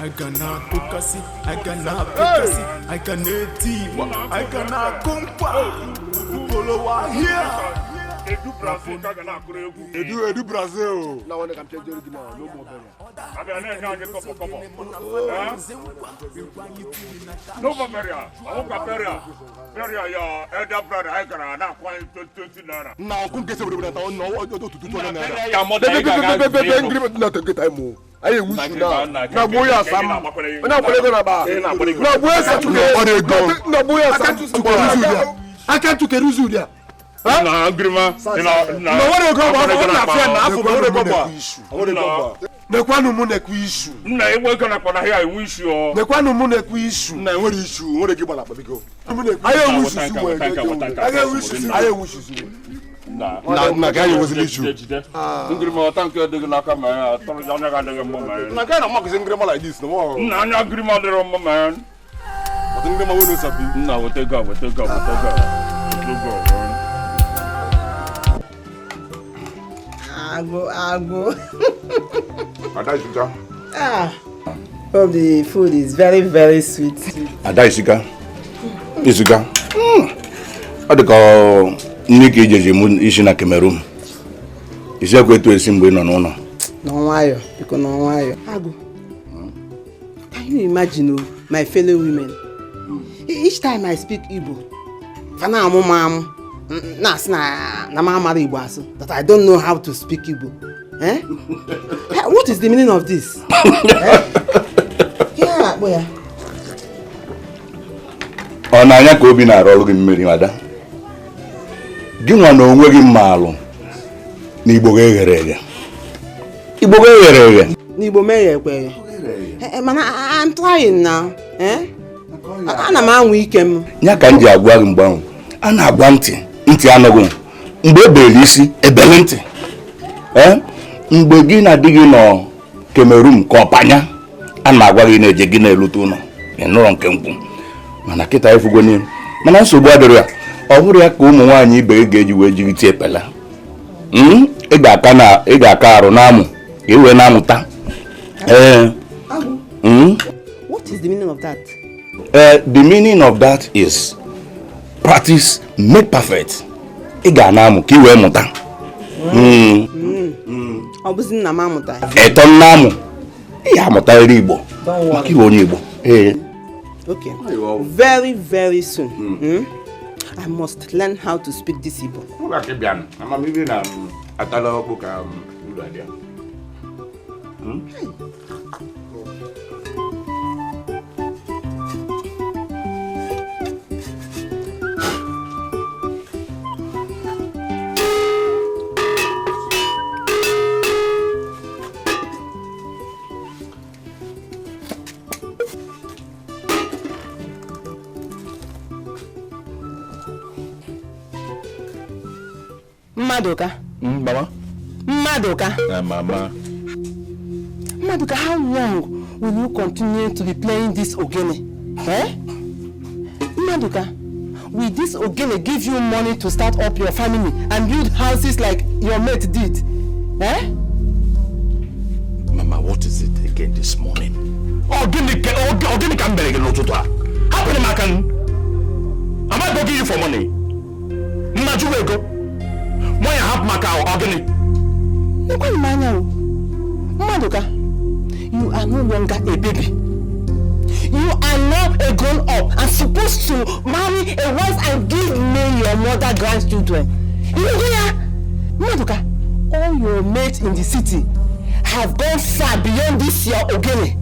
I ga na-akụkasị, I ga na-apịkasị, I ga na-eti igba, I ga na-akụ mkpa Ugolowa here. Edu Brazil ka ga na-akụrụ egwu. Edu Edu Brazil. Na nwanne ka m chejere gị na n'ụmụ obere. Abịa na-enye anyị kọbọ kọbọ. N'ụmụ burial, ọwụkwa burial. Burial ya elder brother anyị gara na-akwụ anyị 20 naira. Na ọkụ nke sị obodo na ọ otu 200 naira. Ya mọda ị ga-aga Bebe bebe ngiri na te time o. Anyị enwu su na. Na gbuo ya asam. Onye akwara ego na ba. Na gbuo ya asam. Na gbuo ya asam. Aka ntụ kedu ụzọ ụdị a? Na ngirima. Na nwere ego gba afọ na afọ na afọ nwere ego gba. Nwere ego gba. Nekwanụ mụ na-ekwu ishu. Nna enwe ego na akpa na ahịa enwe isi ọ. Nekwanụ mụ na-ekwu ishu. Nna enwere ishu, nwere gị gbara akpa biko. Anyị enwu ishu si wee. Anyị enwu ishu si Anyị enwu ishu si. Na na ka anyị enwezili ishu. Ngirima ọta nke dị gị n'aka ma ya atọrọ anya ga adịghị mma ma ya. Na ka na mmakụzi ngirima like this na mo. Nna anya ngirima adịrọ mma ma ya. Ọtụ ngirima wey no sabi. Nna weta ego a, weta ego a, weta ego a. Weta ego a. Agụ, agụ. Ada Isiga. Ah, hope the food is very, very sweet. Ada Isiga. Isiga. Ọ dị ka nri ka ijeji mụ isi na Cameroon. Isi ekwe etu esi mgbe ị nọ n'ụlọ. Nọ nwayọ, biko nọ nwayọ. Agụ, can you imagine oh, my fellow women? Each time I speak Igbo, fa na-amụ m amụ, na-asị na m amara Igbo asụ, that I don't know how to speak Igbo. Eh? What is the meaning of this? Eh? Yeah, akpọ ya. Ọ na-anya ka obi na-arụ ọrụ gị mmiri, Ada. Gị nwa na onwe gị mma alụ na Igbo ga-eghere eghe. Igbo ga-eghere eghe. N'Igbo mee ya ekwe. Mana I'm trying now. Eh? Ana m anwa ike m. Ya ka m ji agwa gị mgbe ahụ. A na-agwa ntị, ntị anọghị. Mgbe ebere isi, ebele ntị. Mgbe gị na di gị nọ Cameroon ka ọpanya, a na-agwa gị na-eje gị na-elute ụlọ. Ị nụrọ nke nkwụ. Mana kịta ifugo n'ihu. Mana nsogbu adịrị ya. Ọ bụrụ ya ka ụmụ nwaanyị ibe gị ga-eji wee jiri tie epela. Ị ga-aka arụ n'amụ ka ị wee na-amụta. What is the meaning of that? The meaning of that is practice make perfect. Ị ga na-amụ ka ị wee mụta. Ọ bụzi nna m amụta. Ịtọ nna amụ. Ị ga-amụtarịrị Igbo. Maka ịbụ onye Igbo. Okay. Very, very soon. I must learn how to speak this Igbo. Maduka. Mama. Maduka. Mama. Maduka, how long will you continue to be playing this ogene? Eh? Maduka, will this ogene give you money to start up your family and build houses like your mate did? Eh? Mama, what is it again this morning? Ogene can be. Am I begging you for money? Mmajuwego. Why you have Macau, Ogene? Maduka, you are no longer a baby. You are now a grown up and supposed to marry a wife and give me your mother grandchildren. You hear? Maduka, all your mates in the city have gone far beyond this your Ogene.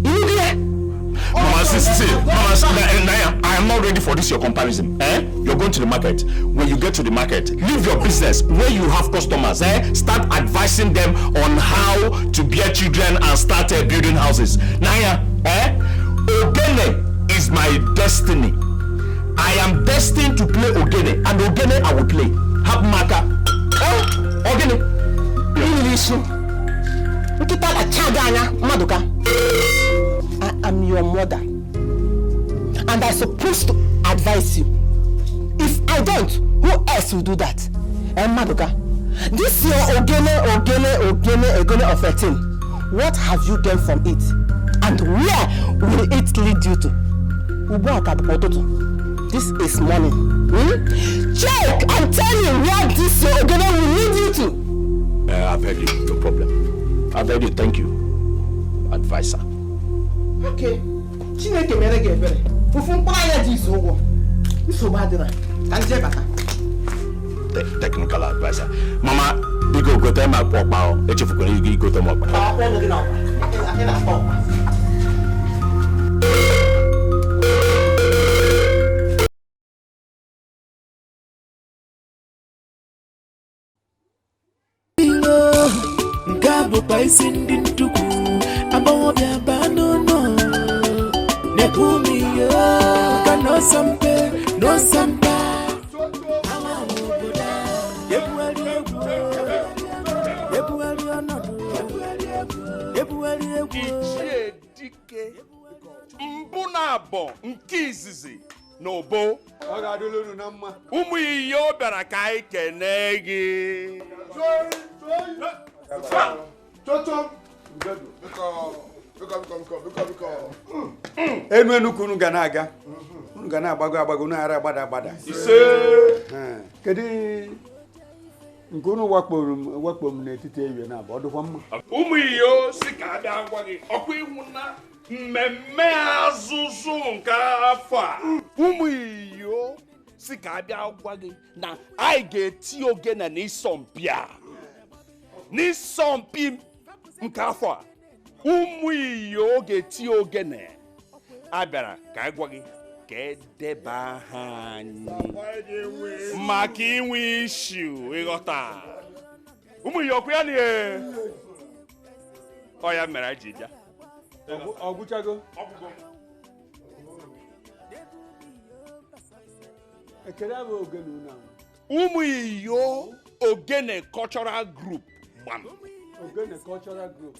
You hear? Mama, see, Mama, Naya, I am not ready for this your comparison. Eh? You're going to the market. When you get to the market, leave your business where you have customers. Eh? Start advising them on how to bear children and start building houses. Naya, eh? Ogene is my destiny. I am destined to play Ogene, and Ogene I will play. Have maka. Eh? Ogene. Maduka. I am your mother, and I'm supposed to advise you. If I don't, who else will do that? Eh, Maduka, this your Ogene, Ogene, Ogene, Ogene of 13, what have you gained from it? And where will it lead you to? Ugbu a ka bụkwa ụtụtụ. This is morning. Check and tell me where this your ogene will lead you to. I've heard you. No problem. I've heard you. Thank you, advisor. Okay. Chineke mere gị ebere. Fufu mkpụrụ anya ji izu ụgwọ. Nsogbu adịla. Ka nje bata. Technical advisor. Mama, biko gote m akpa ọkpa o. Echefukwara igote m ọkpa. Akpọ ọnụ gị na ọkpa. Ị na-akpa ọkpa. Nke a bụkwa isi ndị ntukwu agbọghọbịa baa n'ụlọ na-ekwu m ihe ka n'ọsọ mpe n'ọsọ mpa ama obodo a ebugharị egwu ebugharị ọnọdụ ebugharị egwu. Ichie Dike mbụ na abọ nke izizi na obo Ọ ga-adịla unu na mma. Ụmụ iyo bịara ka anyị kene gị. Enu enu ka unu ga na-aga. Unu ga na-agbago agbago, unu ghara agbada agbada. Ise. Kedu nke unu wakporo m wakpo m n'etiti ehihie na abụọ, ọ dịkwa mma? Ụmụ iyo si ka a bịa gwa gị ọkwa iwu na mmemme azụzụ nke afọ a. Ụmụ iyo si ka a bịa gwa gị na anyị ga-eti ogene n'ịsọmpi a. N'ịsọmpi nke afọ a, ụmụ iyo ga-eti ogene. A bịara ka anyị gwa gị ka edeba aha anyị maka inwe ishu ịghọta. Ụmụ iyo okwu ya na ọ ya mere anyị ji bịa. Ọ gwụchago? Ekele bụ ogene unu ahụ. Ụmụ iyo Ogene Cultural Group gbam. Ogene Cultural Group.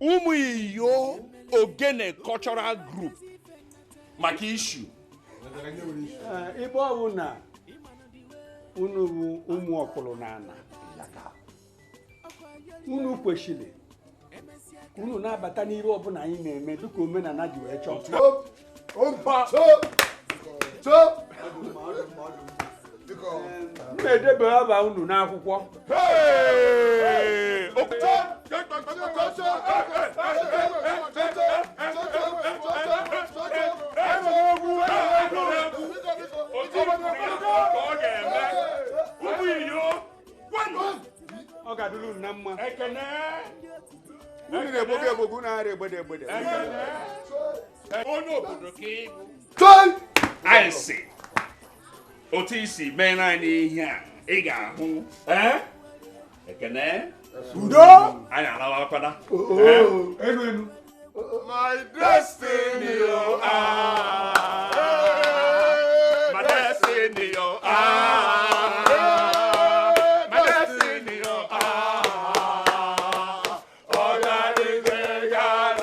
Ụmụ iyo Ogene Cultural Group maka ishu. Ebe ọ bụ na unu bụ ụmụ ọkpụrụ n'ala, unu kwesịrị ka unu na-abata n'ihe ọbụla anyị na-eme dịka omenala ji wee chọọ. M na-edebe aba unu n'akwụkwọ. Ọ ga-adịrị unu na mma. Unu na-egbogo egbogo, unu aghara egbede egbede. Onye obodo ka ị bụ. Anyị sị otu isi mee anyị ihe a ị ga-ahụ. Ekene. Udo. Anyị alawakwana. Enu enu. My destiny, oh, ah. My destiny, oh, ah. My destiny, oh, ah. Oh, that is a God.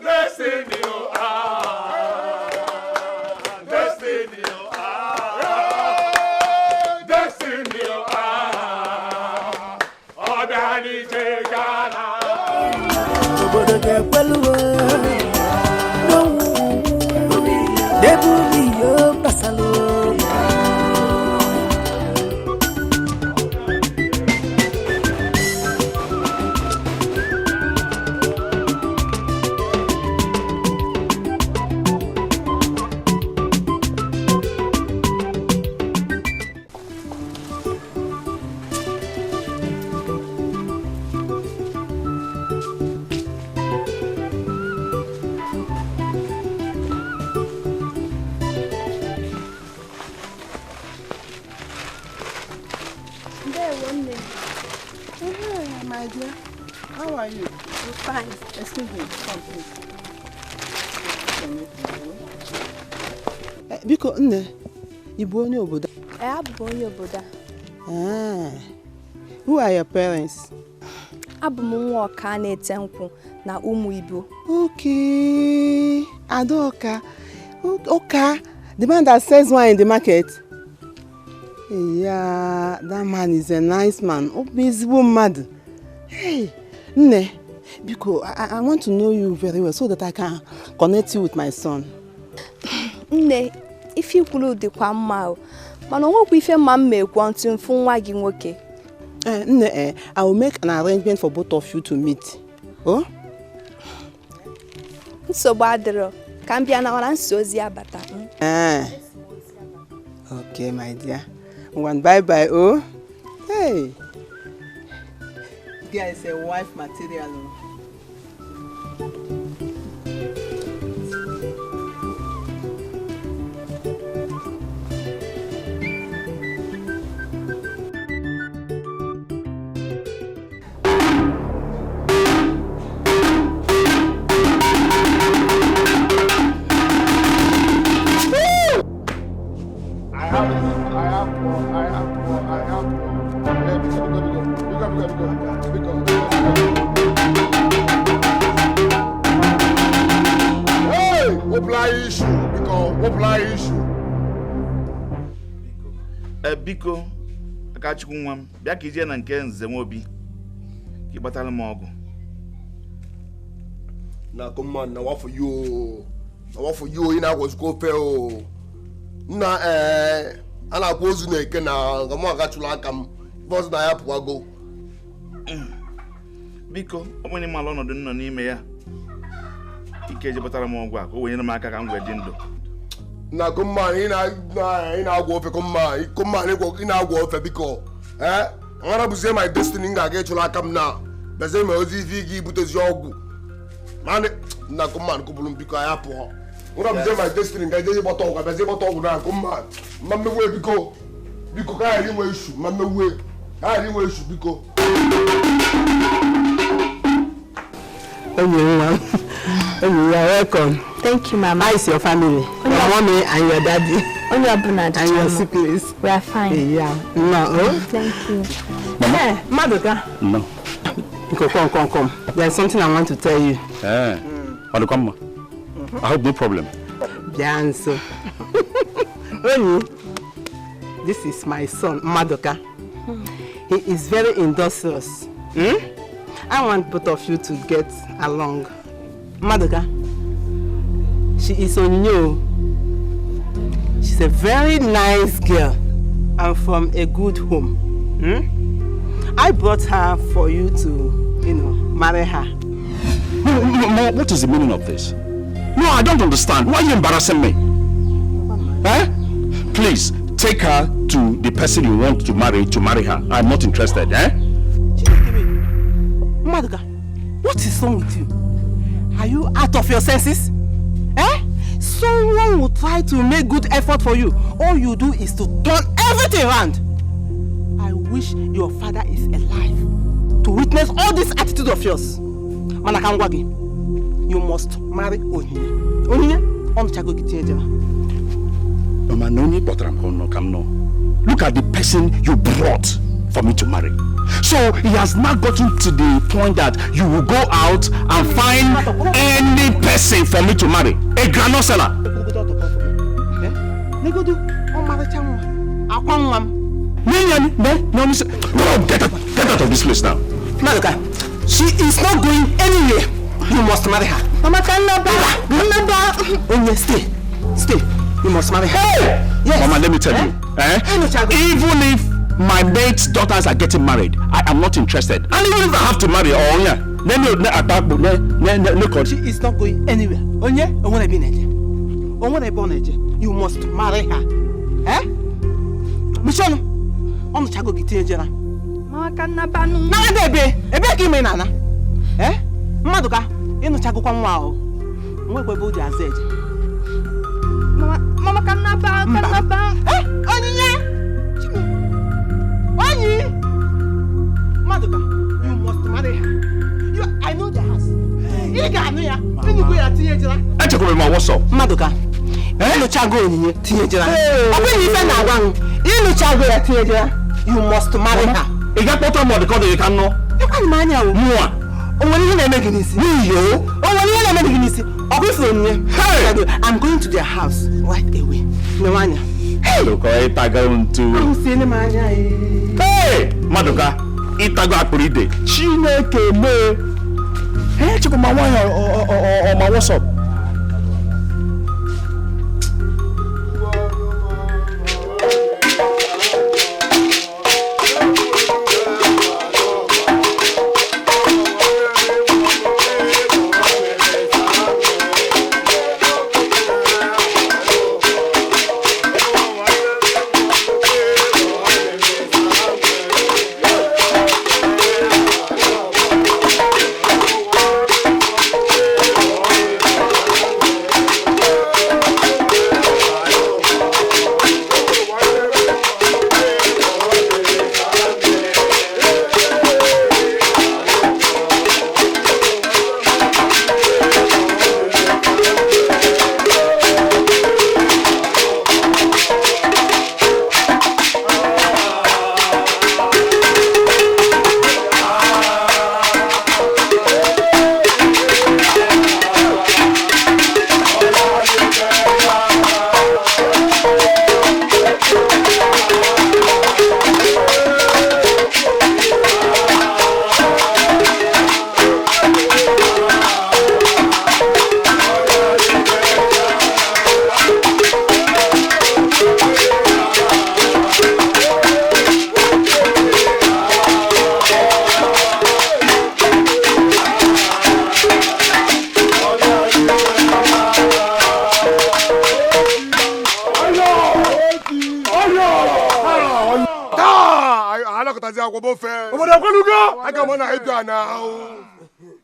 Destiny, oh, ah. Destiny, oh, ah. Destiny, oh, ah. Oh, that is a God. Obodo ga-ekweluo n'onwu n'ebe ubi yo gbasalụ. Hey, my dear, how are you? I'm fine. Excuse me, come please. Biko nne, ị bụ onye obodo? Ee, abụ m onye obodo a. Ah, who are your parents? Abụ m nwa ọka na-ete nkwụ na ụmụ Igbo. Okay, Adaoka. Oka, the man that sells wine in the market. Yeah, that man is a nice man. Ọ bụ ezigbo mmadụ. Hey, nne, Biko, I want to know you very well so that I can connect you with my son. Nne, ife ikwuru dịkwa mma o. Mana o nwekwa ife mma m ekwu ntụ mfu nwa gị nwoke. Nne, I will make an arrangement for both of you to meet. Oh? Nsogbu adịrọ. Ka m bịa na nsi ozi abata. Okay, my dear. One bye bye, oh. Hey. Girl is a wife material. Biko, Akachukwu nwa m, bịa ka ije na nke Nze Nwobi ka ị gbatara m ọgụ. Na come on, na what for you? Na what for you? Ị na-agwọzikwa ofe o. Nna a na-akwa ozu na-eke na nga mụ agachụla aka m. Ife ọzọ na ya pụwago. Biko, ọ bụrụ na ị maara ọnọdụ m nọ n'ime ya, ike eje gbatara m ọgwụ a ka o wenyere m aka ka m wee dị ndụ. Na come on, ị na-agwọ ofe come on, ị na-agwọ ofe biko. Ngara bụzie my destiny m ga-aga ịchụla aka m na bezie ma ozi ife gị ibutezi ọgwụ. Naanị na come on, kụbụrụ m biko anyị apụọ. Ngara bụzie my destiny m ga-eje ịgbata ọgwụ, bezie ịgbata ọgwụ na come on. Mma mmegbu biko. Biko ka anyị inwe ishu, mma mmegbu ka anyị inwe ishu biko. Onye nwa, you are welcome. Thank you, Mama. How is your family? Your mommy and your daddy. And your siblings. We are fine. Yeah. No. Oh. Thank you. Mama. Hey, Maduka. No. Come, come. There's something I want to tell you. Eh. Mm. I hope no problem. Bianso. Only, this is my son, Maduka. He is very industrious. Hmm? I want both of you to get along. Maduka, she is Onyinye. She's a very nice girl and from a good home. Hmm? I brought her for you to, you know, marry her. No, what is the meaning of this? No, I don't understand. Why are you embarrassing me? Eh? Please, take her to the person you want to marry her. I'm not interested, eh? Maduka, what is wrong with you? Are you out of your senses? Eh? Someone will try to make good effort for you. All you do is to turn everything around. I wish your father is alive to witness all this attitude of yours. Manakangwagi, you must marry Onyinye. Onyinye, Onuchago Gitiejema. Mama, no need but no. Look at the person you brought for me to marry. So he has now gotten to the point that you will go out and find any person for me to marry. A granite seller. No, get out of this place now. Maduka, she is not going anywhere. You must marry her. Mama, Onye, stay. Stay. You must marry her. Hey! Yes. Mama, let me tell you. Even if my mate's daughters are getting married, I am not interested. And even if I have to marry, oh yeah, she is not going anywhere. Onye, you must marry her. Eh? Michelle, on chago gitiejera. Mama kana banu. Na ebe ebe ka ime na na. Eh? Maduka, inu chago kwa nwa o. Nwekwe ebe o ji aza eje. Mama kana ba, kana ba. Eh? Onyinye. Onyi! Maduka, you must marry her. I know the house. You got no ya. You go ya tinye. What's up? Maduka. Inu chago Onyinye tinye jira. Obi ni ife na agwa m. Inu chago ya tinye jira. You must marry her. Ị ga-akpọta m ọdịkọ dị ka nnọ. Ekwanụ m anya o. Mụa. O nwere ihe na-eme gị n'isi? Iyo. O nwere ihe na-eme gị n'isi? Ọ bụ ifuru Onyinye. Hey! I'm going to their house right away. Mewe anya. Maduka, ịtago ntu. Ahụsiele m anya ee. Hey! Maduka, ịtago akpụrụ ide. Chineke mee. Ee, chekwa ma nwaanyị ọ ma what's up?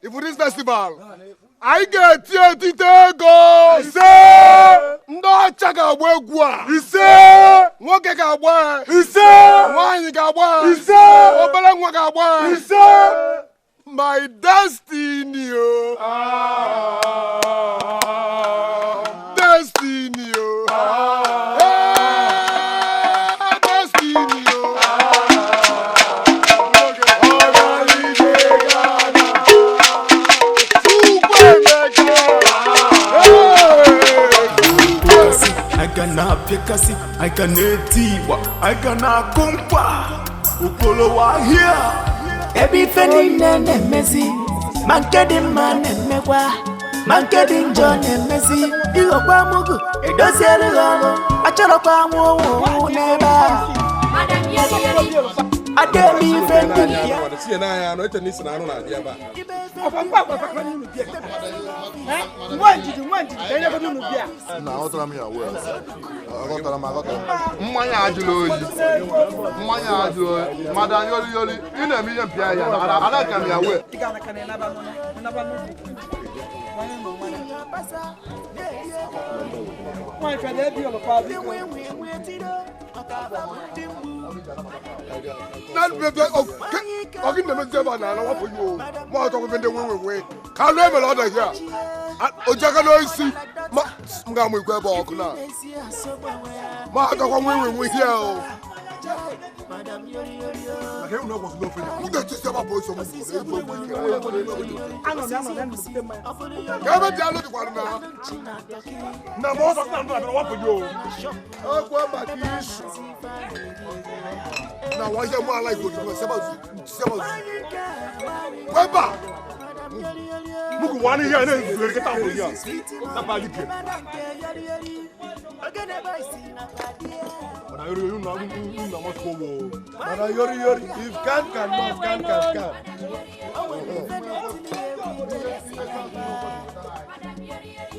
If this festival, I get ego ise ndị ọcha ga-agba egwu a ise nwoke ga-agba ise nwaanyị ga-agba ise obere nwa ga-agba ise. My destiny, oh. Destiny, oh. Hey, destiny, oh. I can etiwa, I can akumpa, ukolo here. Everything in nemezi, manke di man nemekwa, manke di njo nemezi. Igo kwa mugu, edozielu ọrụ, achọrọ kwa nwo n'ebe a. Ademi ife ndị ya. Mmanya ajụla oyi, mmanya ajụla oyi, madam yoli yoli, ị na-eme ihe mpịa ya, alaka m ya wee. Yori yori, if can cannot, can can.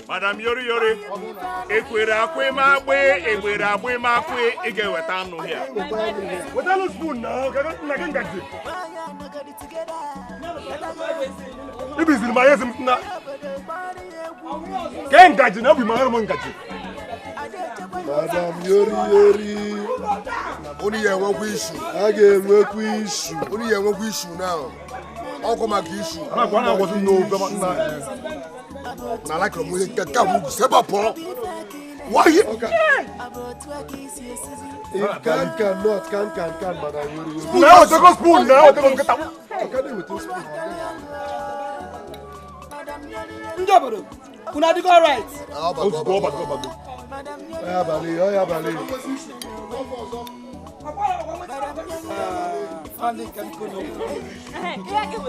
Madam Yori Yori, ekwere akwe ma agbe, ekwere agbe ma akwe, ị ga-eweta anụ here. Weta no spoon na, na gị ngaji. Ibiziri ma yesi m na. Ke ngaji na obi ma m ngaji. Madam Yori Yori, only you want issue. I get work issue. Only you want issue now. I'll come back issue. I wasn't no. Na like you can seba po. Why? Okay. If can cannot, can, Madam Yori Yori. Now take a spoon. Now take a spoon. Okay, with this spoon. Njobodo, una dey go right. Go back, go back. Oya bali, oya bali.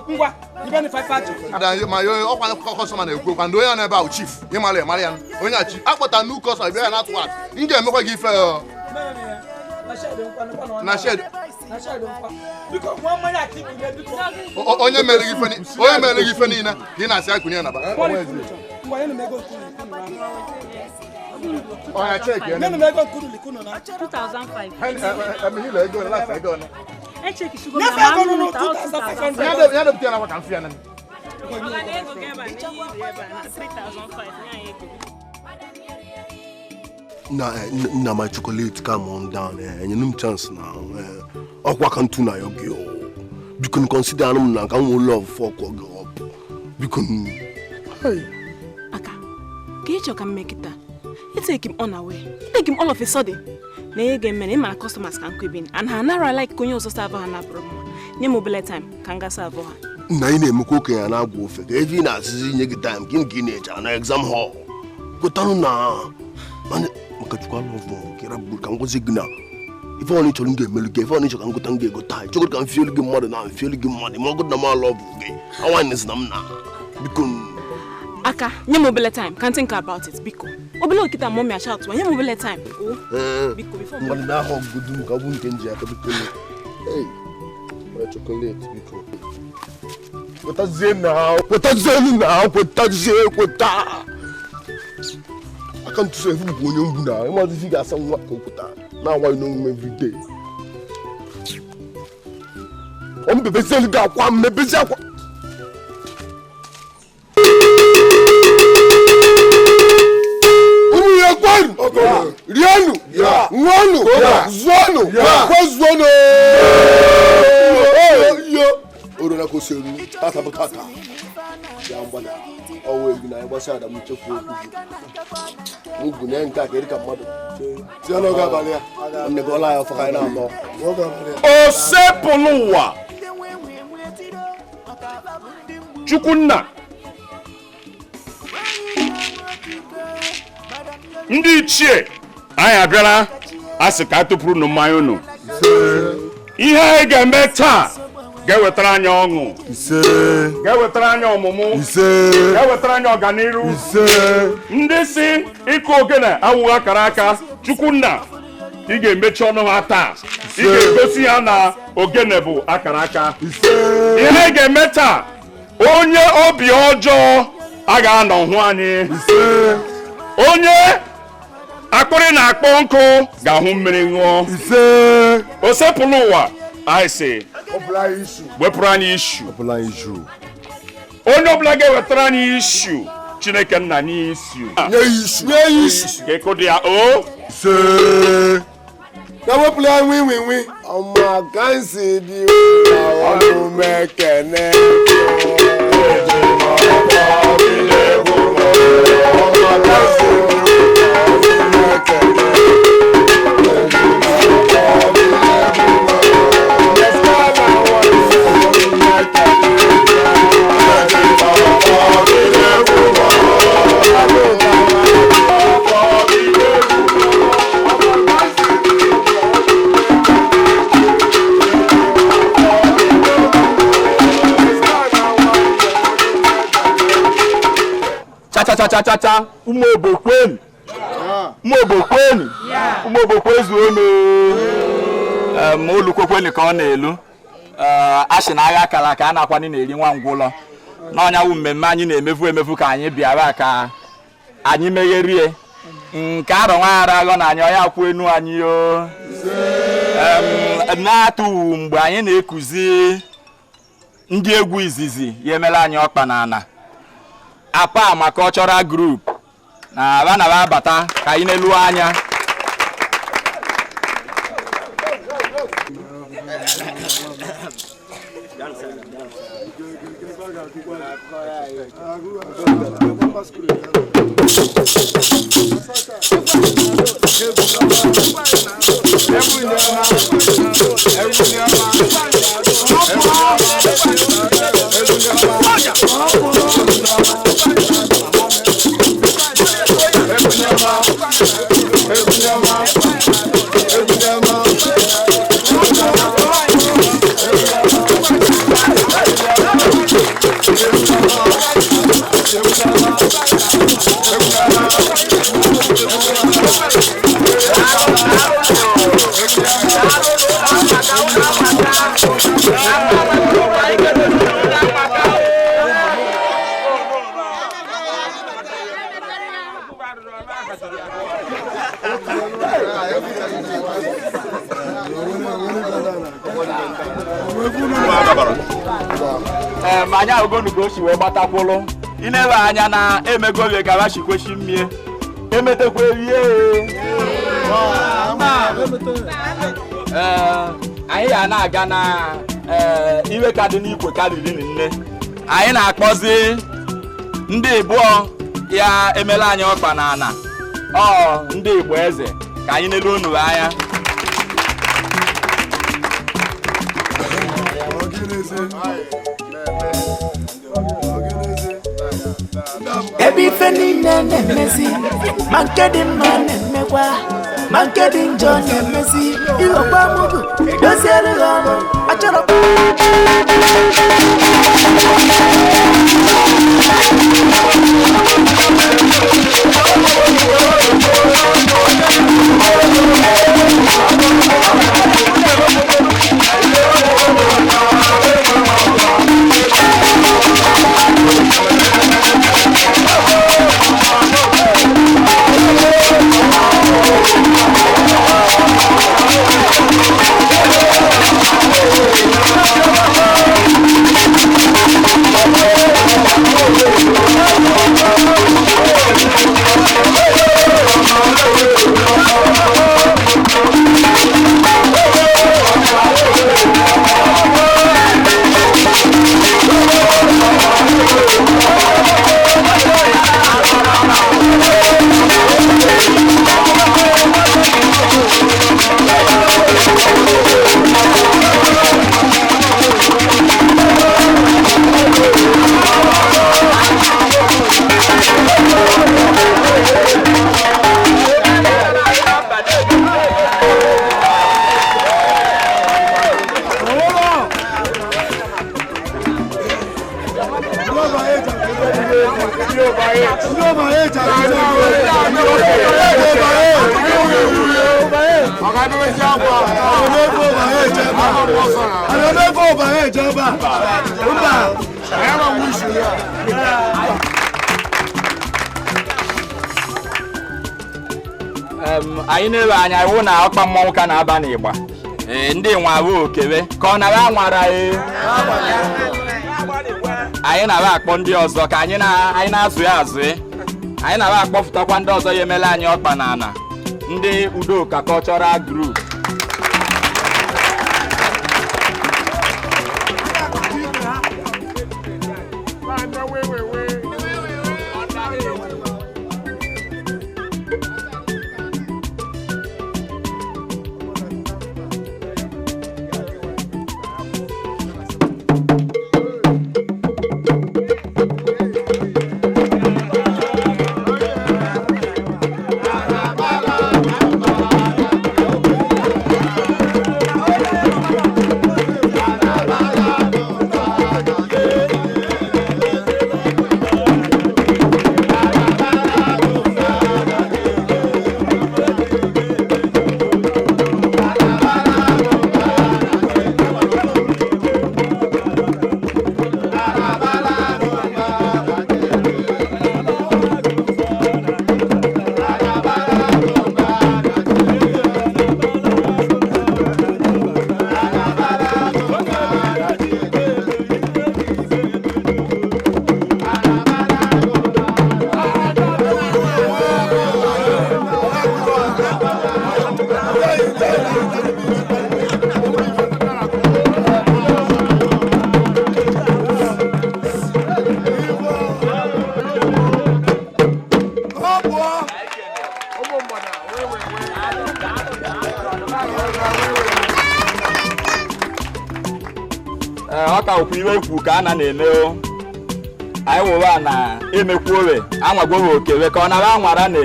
Ngwa, ibe ni 5 5. Ada ma yo ọkwa customer na-ekwu okwu and onye na ebe ahụ chief ịmara ịmara ya onye a chief akpọta new customer bịa ya na atụ atụ m ga-emekwa gị ife na shed Na shed nkwa. Biko nwa mmanya aka ibu ne biko. Onye mere gị ife onye mere gị ife niile ka ị na-asị akụnye na ba. Ngwa yenu mego nkunu. Ọya check ya. Nenu mego nkunu likuno na 2005. Emi hilo ego na last ego na. E check shugo na ma no 2500. Ya deputy na ka mfia na. Na na my chocolate come on down eh you no chance now eh ọkwa kan tu na yo gi o biko consider anum na kan wo love for ko go up biko. Hey aka ka icho ka mmekita you take him on away, you take him all of a sudden na ege mere ma customers kan kwebin and ha nara like konye ozo serve ha na bro nye mobile time ka nga serve ha na ị na-emekwa okenye na agwa ofe ka evi na-asịzi nye gị time gịnị ka ị na-eche na exam hall kwetanụ na maka chukwu alọvọ kera bụ ka ngozi gị na ife ọ na-ịchọrọ m ga-emelu gị ife ọ na-ịchọ ka ngụta m ga-ego taa ịchọgoro ka m fielu gị mmadụ na mfielu gị mmadụ ma ọgụdụ na m alọvụ gị awanịsị na m na biko aka nye m obele time can't think about it biko obele okita mommy a shout nye m obele time o biko before mmadụ na ahụ ọgụgụ dum ka ọ bụ nke nji aka biko. Hey my chocolate biko kwetazie na kwetazie na kwetazie kweta aka ntụsọ efu bụ onye mgbu na ịmazi ga-asa nwa ka okwuta na-awaghị n'omume everyday ọ mbebezi elu ga-akwa mmebezi akwa ụmụ ya kwanu rienu ṅụọnụ zụọnụ kwezuonụ yo orona ko seru tata bụ tata ya mgbada ọnwa egwu na ịgbasa ada m chefuo okwu gị ngwu na nke a ka erika mmadụ tie n'oge abalị ya nne gị ọla ya ọfọ ka anyị na-anọ osepụlụ ụwa Chukwunna ndị ichie anyị abịala a sị ka a tụpụrụ unu mmanya unu ihe anyị ga-eme taa ga-ewetara anyị ọṅụ ga-ewetara anyị ọmụmụ ga-ewetara anyị ọganiru ndị si ịkụ ogene awụghị akara aka Chukwunna ị ga-emechi ọnụ ha taa ị ga-egosi ya na ogene bụ akara aka ihe anyị ga-eme taa onye obi ọjọọ a ga-anọ hụ anyị onye akpịrị na-akpọ nkụ ga-ahụ mmiri ṅụọ osepụlụ ụwa anyị sị wepụrụ anyị ishu onye ọbụla ga-ewetara anyị ishu Chineke nna nye ishu ka ịkụ dị ya o na wepụrụ ya nwi nwi nwi ọma ka nsi dị ọnụ mekene Cha cha cha cha cha ụmụ ogbo kwenu ụmụ ogbo kwenu ụmụ ogbo kwezuonu olukwekweni ka ọ na-elu a sị na agha akara aka a na-akwani na-eri nwa ngwụlọ n'ọnyanwụ mmemme anyị na-emefu emefu ka anyị bịara ka anyị megherie nke arọ nwa ara aghọ na anyị ọya kwụ enu anyị o na-atụwu mgbe anyị na-ekuzi ndị egwu izizi ya emela anyị ọkpa na ana apa ma cultural group na aba na abata ka anyị n'elu anya Every Ma anyị ahụgonu ka o si wee gbatakwụlụ ị na-ele anya na emegorie ka ha sikweshi mmie emetekwa erie. Ee, anyị ga na-aga na iwe ka dị n'ikwe karịrị nne. Anyị na-akpọzi ndị Igbo ya emela anyị ọkpa na ana ọ ndị Igbo eze ka anyị nele unu anya. Ebe ife niile na-emezi, ma nke dị mma na-emekwa, ma nke dị njọ na-emezi. Ịghọkwa mụgụ edoziere ha ọnụ achọrọ. Anyị na-ele anya iwu na ọkpa mmọnwụ ka na-aba n'ịgba. Ee, ndị nwe ahụ okere ka ọ nara anwara. Ee, anyị nara akpọ ndị ọzọ ka anyị na-azụ ya azụ. Anyị nara akpọfụtakwa ndị ọzọ ya emela anyị ọkpa na ana ndị Udoka Cultural Group. Ọ ka okwu iwe kwu ka a na na-eme o. Anyị wụwa na emekwuowe anwagwowe okewe ka ọ nara anwara na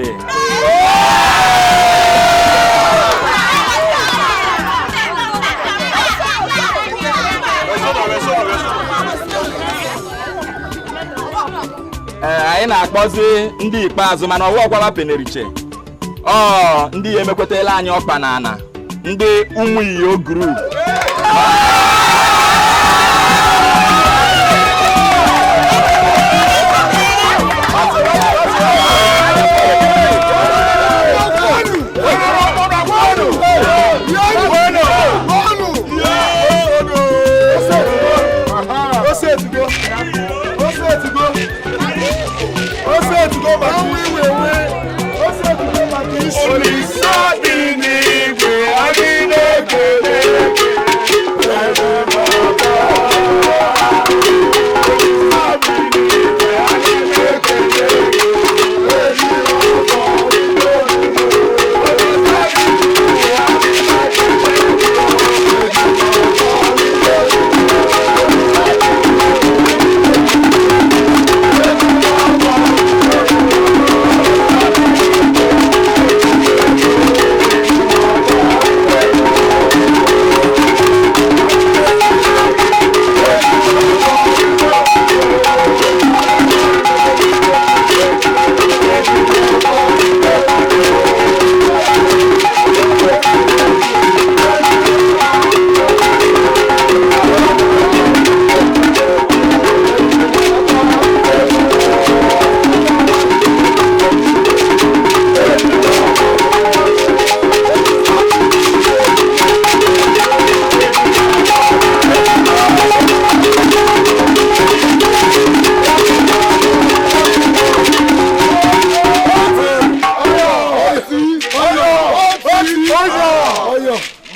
ee anyị na-akpọzi ndị ikpeazụ mana ọwa ọkwara peneriche Ọ ndị ya emekwetela anyị ọkpa na ana ndị ụmụ iyo group.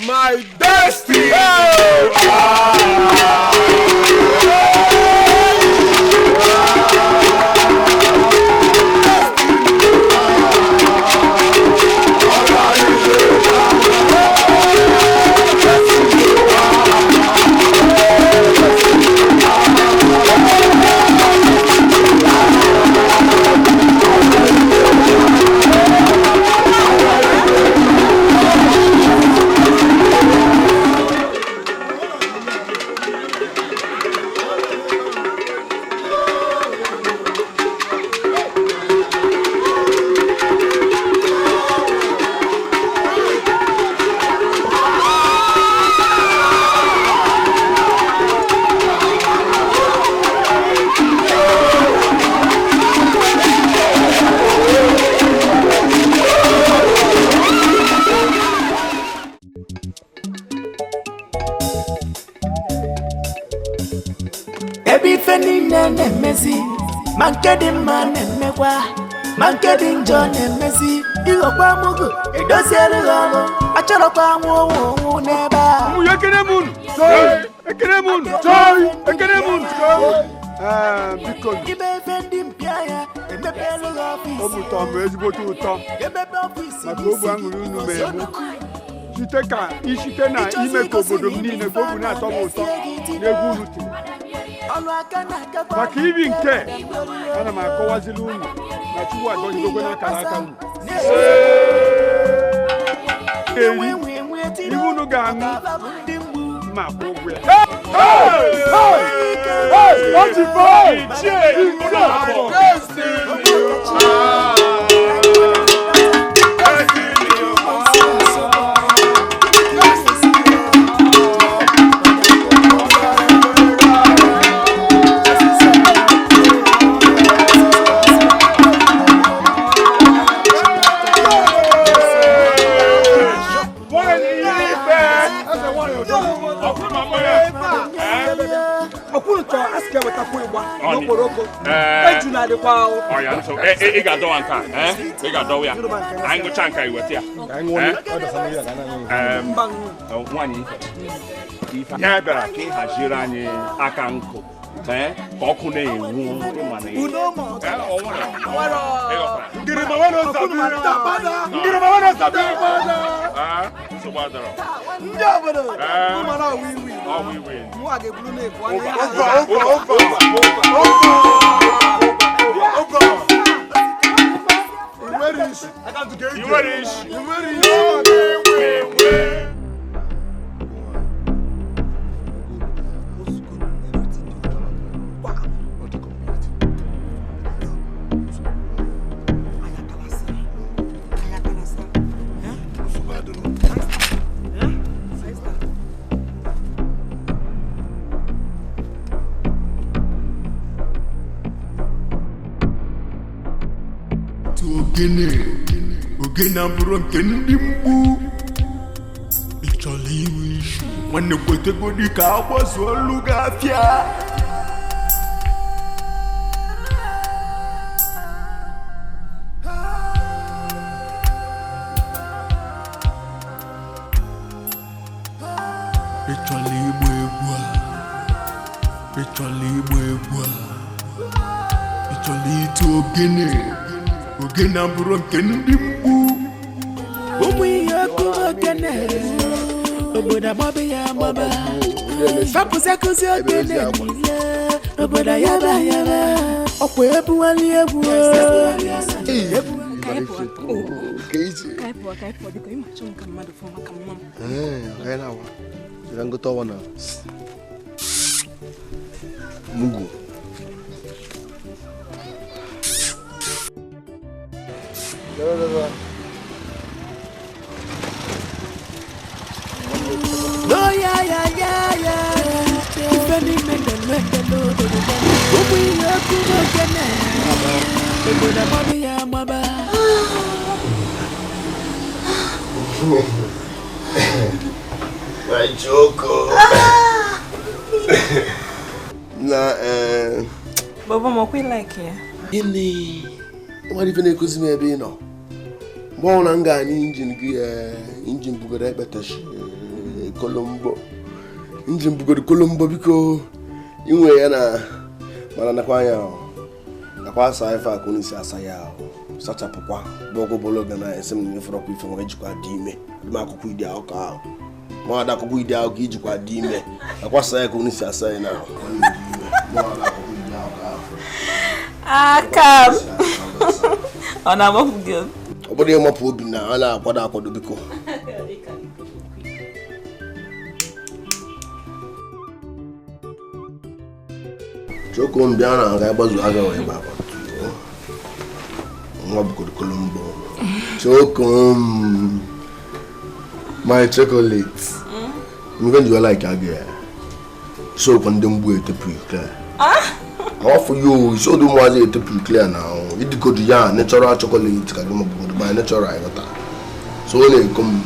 My destiny. Ebe ife niile na-emezi ma nke dị mma na-emekwa ma nke dị njọ na-emezi ịghọkwa mugu edoziere gị ọrụ achọrọkwa anwụ onwu n'ebe a. Ekene m unu! Ekene m unu! Ekene m unu! Biko ibe efe ndị mpịa ya emepere gị ọfịs. Obi ụtọ m ezigbote ụtọ emepe ọfịs maka ogbu aṅụrị unu mere mụ site ka isite na ime ka obodo m niile ka obu na-atọ m ụtọ n'egwu unu tiri. Maka ibi nke ana m akọwazili unu na Chukwu agọzigokwe n'akara aka unu. Eri ihe unu ga-aṅụ ma kwụ ụgwọ ya. Ị ga-adọwa nke a, ị ga-adọwa ya. Anyị ngụcha nke a iweta ya. Nwaanyị ife ya bịara ka ị haziere anyị aka nkụ ka ọkụ na-enwu. Ndị obodo mara ọwụ iwi mụ a ga-eburu na-ekwu Ogene ogene abụrụ nke ndị mgbu. Ị chọrọ inwe ishu nwanne, kwetegodi ka agbazuo olu gị afịa. Ị chọrọ ịgba egwu a? Ị chọrọ ịgba egwu a? Ị chọrọ ịtụ ogene? Ogene abụrụ nke ndị mgbu. Ụmụ ihe ọkụ ogene obodo agbaba ya agbaba, fapụzi akụzi ogene niile obodo yaba yaba, ọkwa ebuwali egwu. Ka anyị pụọ, ka anyị pụọ, biko. Ị ma achọ m ka mmadụ fụ maka mma m. Ee, na-awa. Jira ngote ọwa na mugu. Oh yeah yeah yeah yeah. Ife n'ime na-eme n'obodo. Ụmụ ihe ọkụ ogene obodo agbaba ya agbaba. My Joko. Na Baba m, ọkwa like ya. Gịnị? Nwere ife na-ekuzi m ebe ị nọ. Mgbe ọ na m ga n'injin gị, injin bugoro ekpetashi Kolombo. Injin bugoro Kolombo, biko inwe ya na mana nakwa anya ahụ. Nakwa asa ife akụ n'isi asa ya ahụ. Sachapụkwa gbọgọ bụlụ oge na esi m na ịfọrọkwa ife nwere ijikwa dị ime. Adị m akwụkwọ ide akụkọ ahụ. Ma ada akwụkwọ ide akụkọ ijikwa dị ime. Nakwa asa ya ka unu si asa ya na ahụ. Aka m. Ọ na-amapụ gị obi? Ọ bụrụ ịmapụ obi na a na-akwado akwado, biko. Choko m bịa na nga agbazu aga wee gbaba. Nwa bugoro Kolombo. Choko m. My chocolate. Mgbe njiwa like aga ya. So kwa ndị mgbu etepu clear. Awafụ yo, so dị ụmụazị etepu clear na ịdịgodu ya natural chocolate ka gị mabụgodu by natural ịghọta. So ọ na-eko m.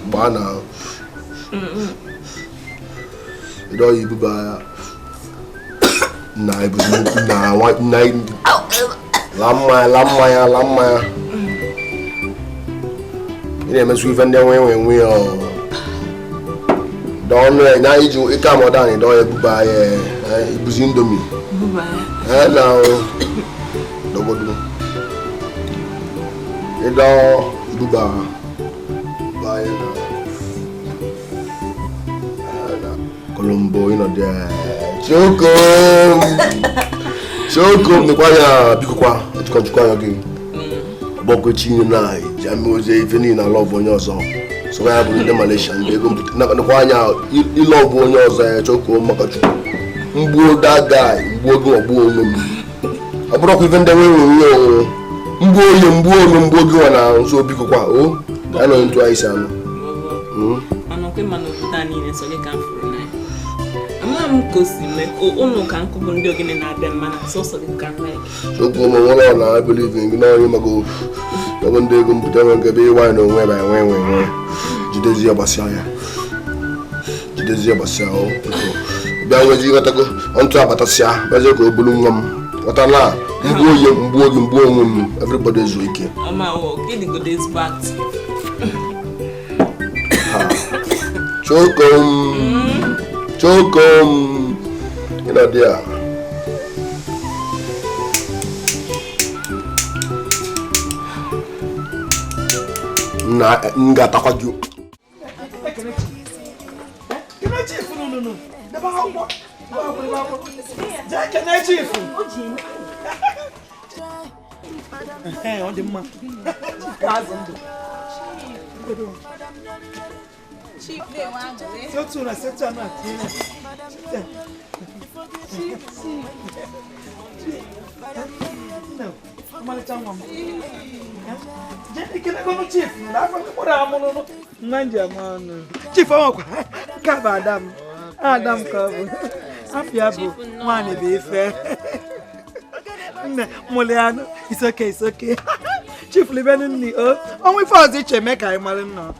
Gbaa na ịdọ ya ibuba ya. Na ibuzi na na la mmanya, la mmanya, la mmanya. Ị na-emesu ife ndị nwe nwe nwe ọ. Dọọ ya na iji ike amọda anyị dọọ ya ebuba ya ibuzi indomi. Buba ya. Ee na dọgodu. Ịdọ ibuba ba ya na. Kolombo ịnọdụ ya. Choko. Choko nekwa ya biko kwa ejikọ njikọ anya gị. Ọgbọkwechi na eji ama ozi ife niile na lọvụ onye ọzọ. So ya bụ ndị Malaysia ndị ego mpụta nakwa anya ịlọvụ onye ọzọ ya. Choko maka Chukwu. Mgbuo that guy, mgbuo gị, ọgbuo onwe m. Ọ bụrụkwa ife ndị nwe nwe onwe. Mgbuo onye, mgbuo onwe, mgbuo gị nwa na nso, biko kwa o. Anyị nọ ntụ anyị si anụ. Mana ọkwa ịma na obodo a niile sọ gị ka m fụrụ n'anya. Ama m ka o si mee ụnụ ka nkụ bụ ndị ogene na-abịa, mana sọsọ gị ka m like. Choko m nwere ọ na I believe in gị n'onye maka ọgụ ndị ego mpụta nwe nke ebe ịwa na onwe ebe nwe nwe nwe. Jidezie gbasịa ya. Jidezie gbasịa o. Biko. Bịa nwezi ịghọtago ntụ abatasịa bịazie ka o bulu nwa m. Ghọta na mgbuo onye, mgbuo gị, mgbuo onwe m. Everybody ezu ike. Ọma wọ, ịdịgodo ezigbo active. Choko m. Choko m. Ịnọdụ ya. Na m ga-atakwa gị. Kene chief no. Debe akwụkwọ. Debe akwụkwọ, debe akwụkwọ. Jee kene chief. Ee, ọ dị mma. Chief azụ ndụ. Setu na setu na tinye. Nne, ọmalịcha nwa m. Jee ekelegonu chief na afọ mkpụrụ amụrụ nwa njem ọnụ. Chief ọnwakwa nke a bụ ada m. Ada m ka ọ bụ. Afịa bụ nwaanyị bụ ife. Nne, mụlịanụ. It's okay, it's okay. Chief libenu nni o. Ọnwa ife ọzọ iche eme ka anyị mara nnọọ.